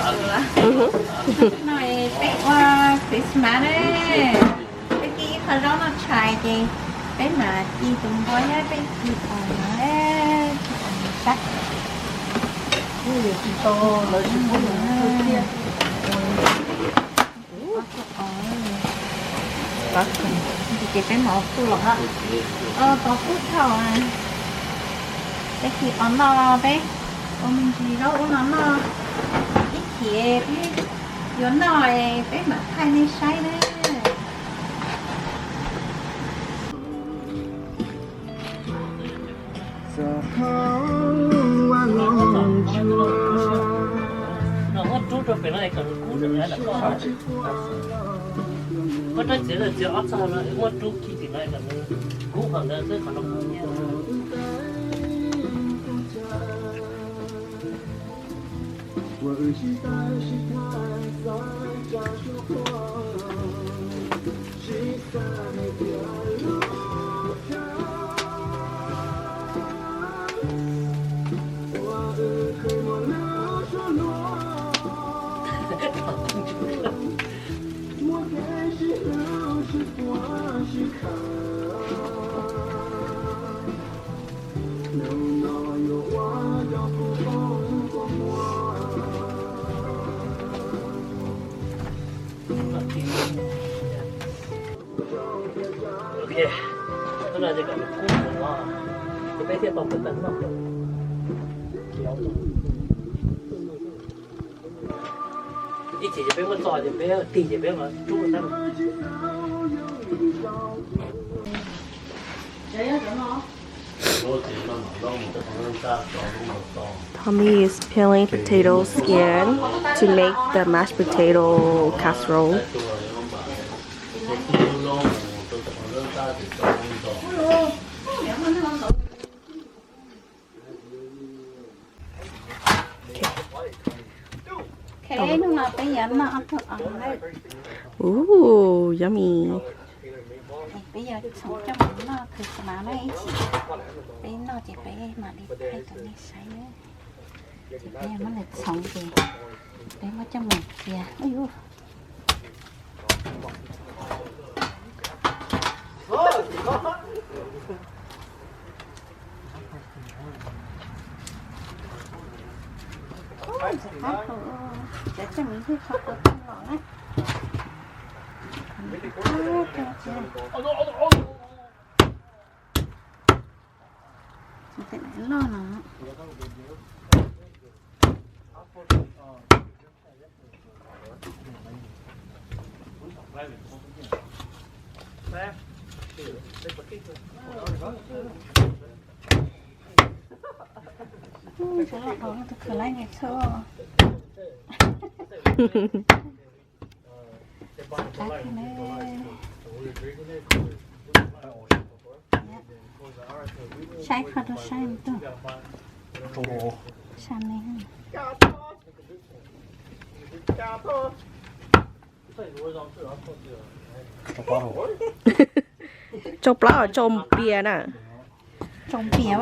No peb ua Christmas ne, peb ci ib qho zaub noj tshais ces peb mam ci tus npua thiab peb ci os no sab. Ces peb mam ua kuj los, tos kuj thaum peb ci os noj, peb ua me ntsis zaub ub no noj ib chim peb yuav noj peb mam thaij nej saib na. Muab rub rau pem no kom nws kub rau, koj rab txiav txiav ob txog no muab rub kiag tim no kom nws kub qhov ntawd xwb qhov no kub. Ok, hnub no ces kom nws kub mus no, ces peb thiaj tau pub tag noj. Ib chim ces peb muab txo ces peb tig ces peb mam rub tag. Tommy is peeling potato skin to make the mashed potato casserole. Hnub no peb yuav noj ob tug os. Ooh, yummy. Peb yuav txhoov coj mus noj Christmas na ib chim. Peb noj ces peb mam li thaij rau nej saib na. Ces peb yuav muab nws txhoov ces peb muab coj mus cia. Loj no. Saib qhov rau saib tug. Sam ne. Tsau plab, tsau npias na. Tsau npias.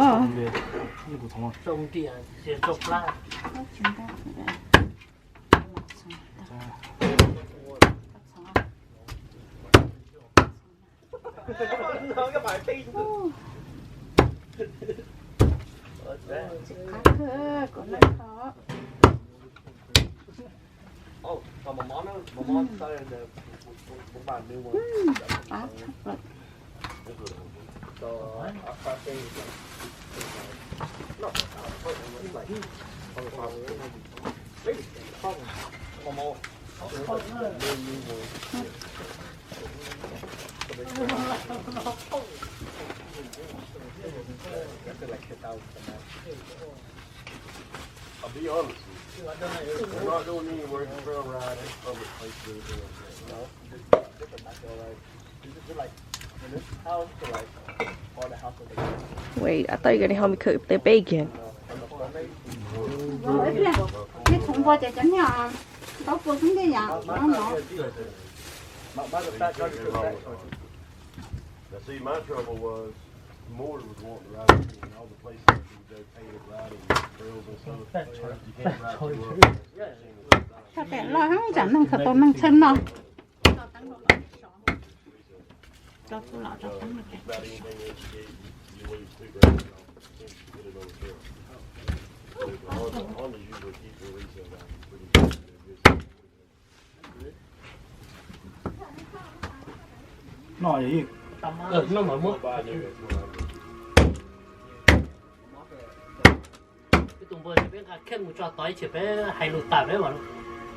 I'll be honest with you. We're not going anywhere. Just gonna ride in public places or anything like that, you know? Just different backyard life. Is it just like in this house to like all the house on the ground? Wait, I thought you were gonna help me cook the bacon. Ces txhoov npua ces cov niag tau pua xwb nti yam no no. My, my, the fat guy just put fat on it. Now, see, my trouble was, Tshaj pem loj heev, tsam neeg khaws tau neeg txhawb no. Peb tus npua peb nqa kheej mus tso tod ib chim peb hais lus tas peb mas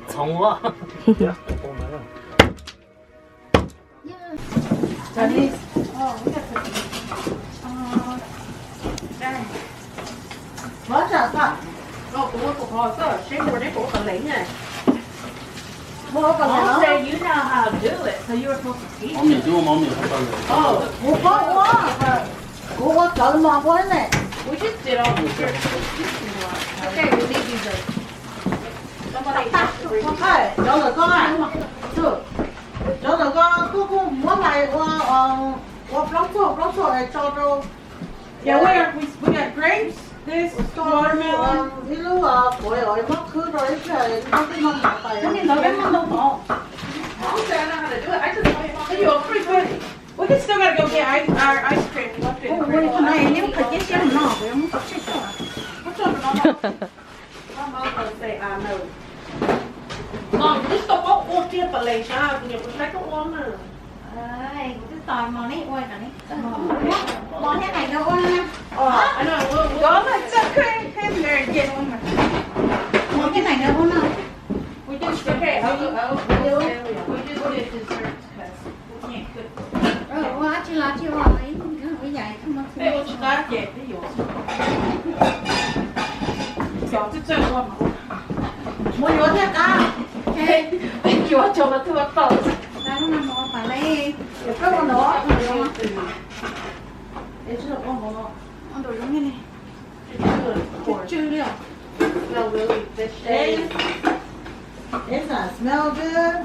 txhoov ua. Mov mì twb ua mov mì hab tau lawm. Kuv paub ua, kuv ua txawv mov ua ne. Cov ntawm koj, cov ntawm koj tuaj kuj muab hlais ua, ua plaub txog plaub txog es tso rau. Yeah, we got, we, we got grapes, this watermelon. Ib lub quav, mob khwb rau ib pliag, ib pliag no tais. Tab sis ntawd peb muaj ntau mov. Mom said I know how to do it. I just told you, Mom, you are pretty good. We can still gotta go get ice, our ice cream. Ua li qhov no, ib lub khaws ciab siab no, kuv yuav muab tso tseg tso. Mom, kuv twb tsis tau paub ua kiag palees sab, kuv niam kuv saib koj ua na. Kuv twb tos mos neb ua kom neb, mos thiab nais nkawd ua na. It's okay, it's okay. Mos thiab nais nkawd ua na. We just, okay, I'll, I'll, I'll stay with you. We just did dessert. Ua dab tsi los tsis ua, ib hnub ib yam tsis muaj txhua. Muab yuav thiaj qab. Peb yuav tso mas twb ua tau. Lub no mus ua pam li. Koj ua no. Es tsis ua no. Ua nraum zoov li. Tsw tsw li os. Smell really fishy. It does smell good.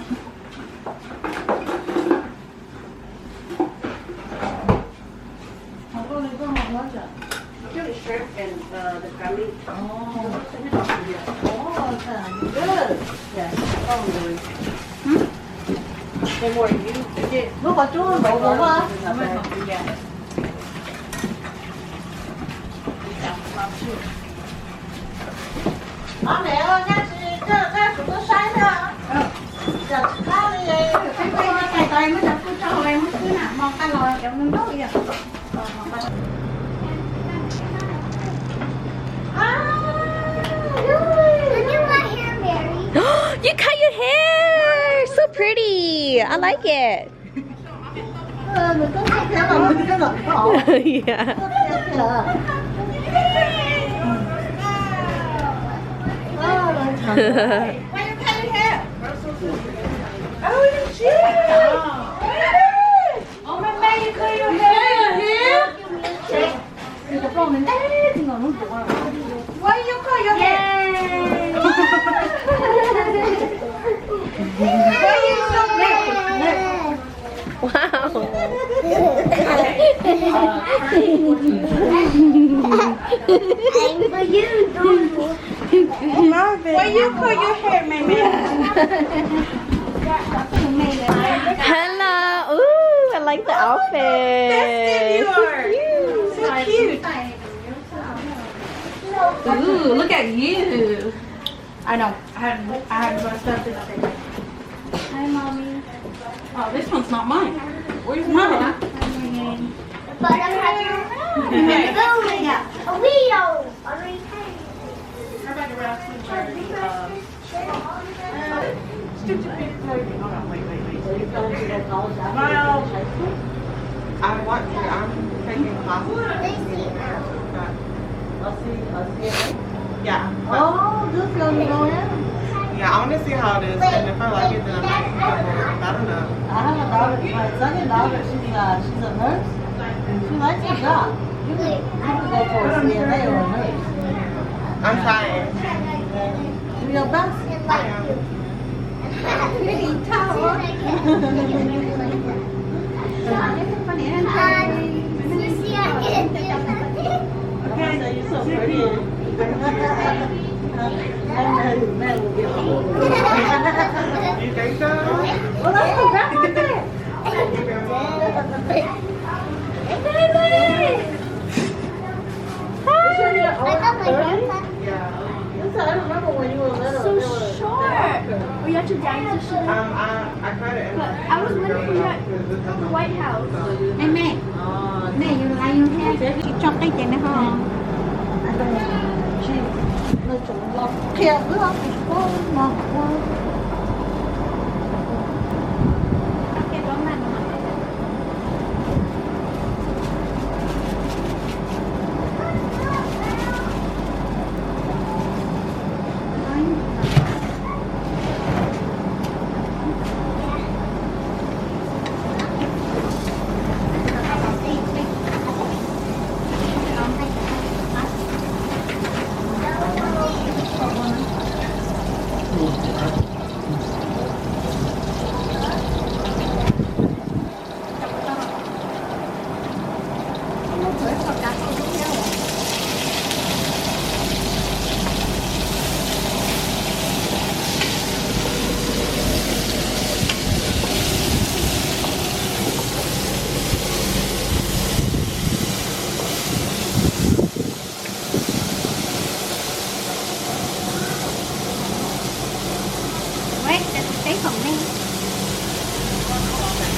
Ua koj li koj ua tso. Just shrimp and, uh, the kale. Oh. Oh, okay. Good. Yes. Oh, really. Lub qhov cub nkaus nkaus. Ob niam, nyab tsis, koj tsis tub saib na. Cov tsis qab li. Muab cov kub tso hauv, muab xwb na, mos qab los cov ntau ntau li. You cut your hair! So pretty! I like it! Yeah. Why you cut your hair? Oh, shit! Oh, my man, you cut your hair! Why you cut your hair? Why you so bad? Wow. I'm for you, dude. Why you cut your hair, man? Hello. Ooh, I like the outfit. Festive you are. So cute. Ooh, look at you. I know. I had, I had more stuff in the fridge. Hi, Mommy. Oh, this one's not mine. Where's mine? But I'm having a burrito. I want to. I'm taking classes. Yeah. Oh, this is gonna be going in. Yeah, I want to see how it is, and if I like it, then I might pick up more. I don't know. I have a daughter, my second daughter, she's, uh, she's a nurse. She likes her job. You could, you could go for a C N A or a nurse. I'm trying. Do your best. I am. Pretty tall. This is You so pretty. You think so? Well, that's the best of it. Hey, baby. Hi. I got my grandpa. Yeah. That's, I remember when you were little, so they were short. Were you at your daddy's or something? Um, I, I kind of am. But I was wondering if you had the White House. Hey, man. Nws yuav laiv yus thiab, tsis tso qij ces nws ho. Nws tseem los qhia wb os, tsis paub mog. Wait, that's the safe one, man. Nws nws na.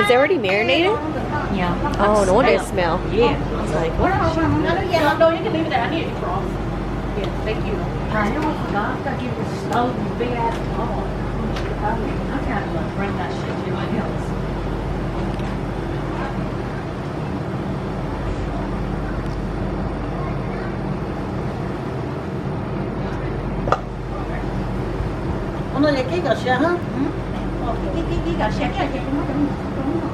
Is it already marinated? Yeah. Oh, no wonder it smell. Yeah. I was like, what? Yeah, thank you. I almost forgot that he was so big ass tall. I gotta, like, bring that shit to my house. Ua no ces kib kom siav hab. Kib kib kib kom siav thiab ces muab cov mus rau ub no.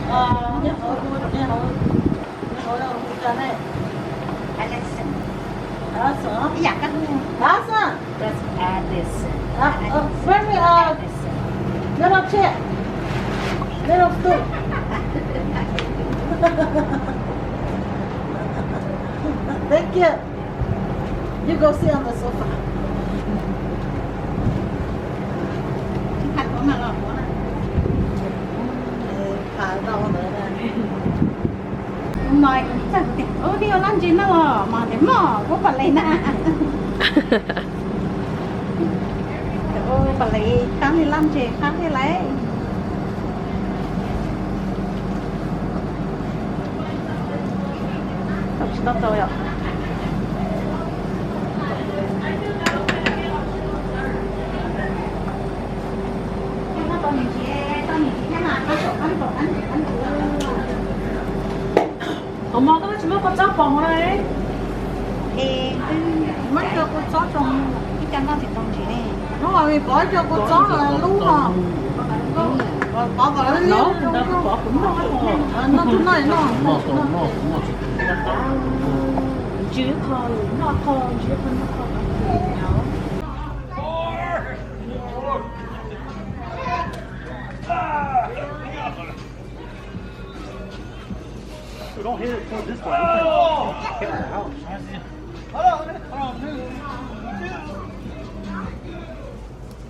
Nyob hauv, nyob hauv, nyob hauv ua cas ne? Addison. Addison. Ib yam kab hu. Addison. That's Addison. Very, uh, Addison. Little chair. Little stool. Thank you. You go sit on the sofa. Phav tau ntawd na. Hnub no txawm tias, ub, nej ua laj ntses no los? Mas tias, mog, kuv pam les na. Ua pam les, qab li laj ntses qab li lawm. Tsis tau tau yom. Mos, koj tsis muab kua txob pov na? Es twb muab cov kua txob rau ib co noj tsis tau ntsis ne. Hnub no pov cov kua txob lub no. Pov kom lawv noj, noj, noj, noj. Ntsws kho, noj kho, ntsws kho, noj kho. Don't hit it toward this way. Hit it out.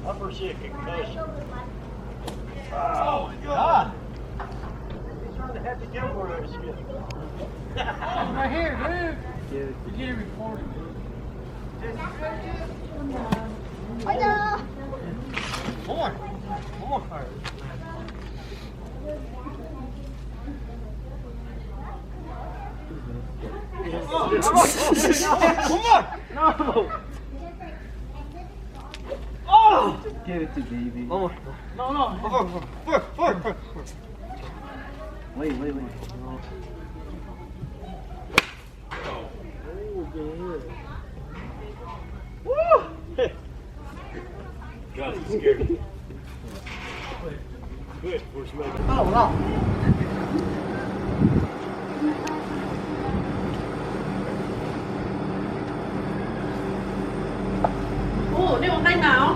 Upper shit concussion. Oh my God. He's trying to have to get over that shit. Right here, dude. You're getting recorded. One more. One more. Come on! No! Oh! Give it to baby. One more. No, no. Four, four, four, four. Wait, wait, wait. Woo! God, it's scary. Good, we're smoking. Ua, nej ua nqaij nas os?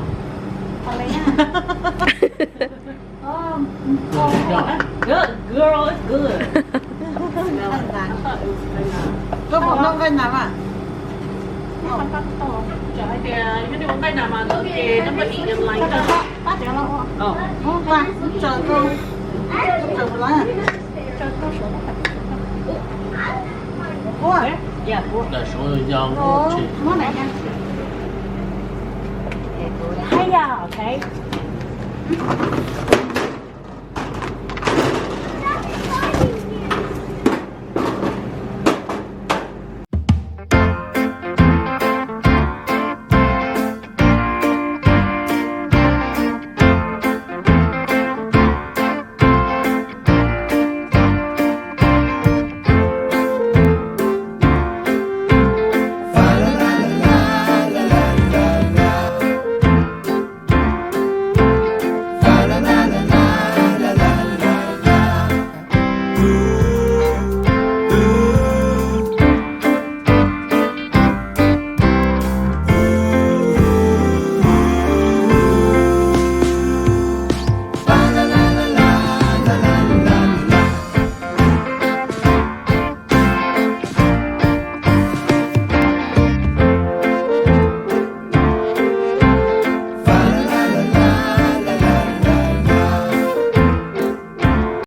Good girl, it's good. Koj puas noj nqaij nas mas? Hais tias yog nej ua nqaij nas mas ces nej ua ib yam li. Mus pa, tsaws rau, tsaws puas lawv? Ua, daim saud yog yog. Muab daim yog. Haj yam, okay.